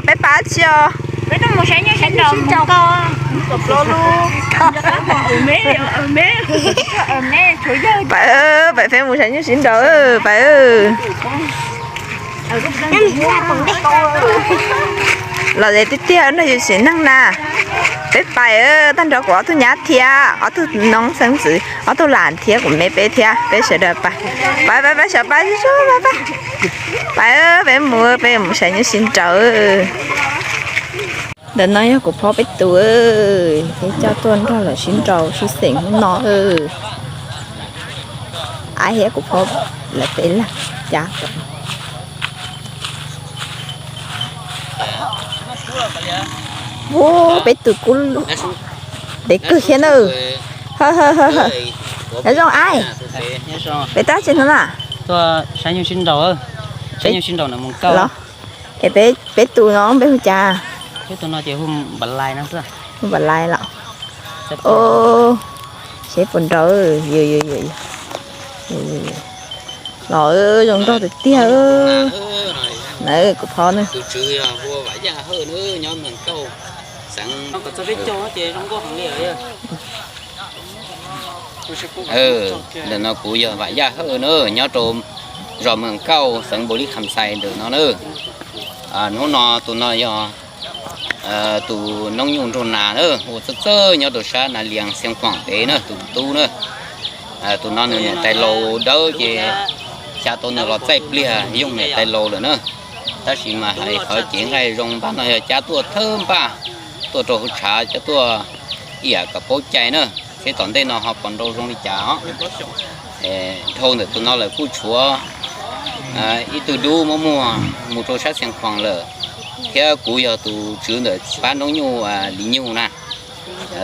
Peb pais tsi os? Pais, peb mus saib nyuj sib nraus, pais. Los ze tiag tiag nrog yus sim neej na. Peb pais, tag nrho kuv ob tug nyab thiab ob tug noob xeeb ntxwv, ob tug lam thiab kuv me peb thiab, peb sawv daws pais. Pais pais pais, sawv pais, pais pais. Pais, peb mus, peb mus saib nyuj sib nraus. Ntawm no yog kuv phob peb tus, peb coj tuaj nrog lawv sib nraus sib xeem hnub no. Ab, thiab kuv phob lawv peb leeg cab. Ua, peb tus kub ntev kawg thiab na. Nyob zoo ab, peb tuaj tsi hnub no? Saib nyuj sib nraus, saib nyuj sib nraus na. Los, es peb tus no peb hu cas? Peb tus no ces hu Npam Lais no xwb. Hu Npam Lais los? Seb puas nraus. Los zoo nraug tiag tiag. Na, kuv phob na. Ntawm no kuv yog Vam Yaj Hawj na, nyob rau zos Mees Kauj, xeev Npaus Lis Kham Xais ntawm no na. Hnub no tus no yog tus noob nyuj nraug nas na, ua txawj txawj nyob rau sab Nas Lias Xeev Khuam pem na, tus tub na. Tus no nws niam tais laus dawb ces xya tau nws los txaij pliag yoog niam tais laus lawm na. Tab sis mas hais qhov cev nqaij zoo npaj no yog cab tuaj thawj npaj, tuaj rau hauv tshav cab tuaj ib yam kom paub cai na, seb tom ntej no ho puas nrau zoo li cas os. Dhau ntawm tus no lawm kuj tshuav ib tug dub muab muag mus rau sab Xeev Khuam lawm, thiab kuv yog tus tswv ntawm pab noob nyuj Lis Nyug na.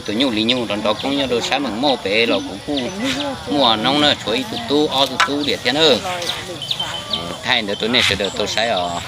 Tus nyuj Lis Nyug nrov nrov koob nyob rau sab Mees Mauj pem los kuv kuj muaj noob na, tshuav ib tug tub ob tug tub liam thiab na. Thaij ntawd rau nej sawv daws tau saib os.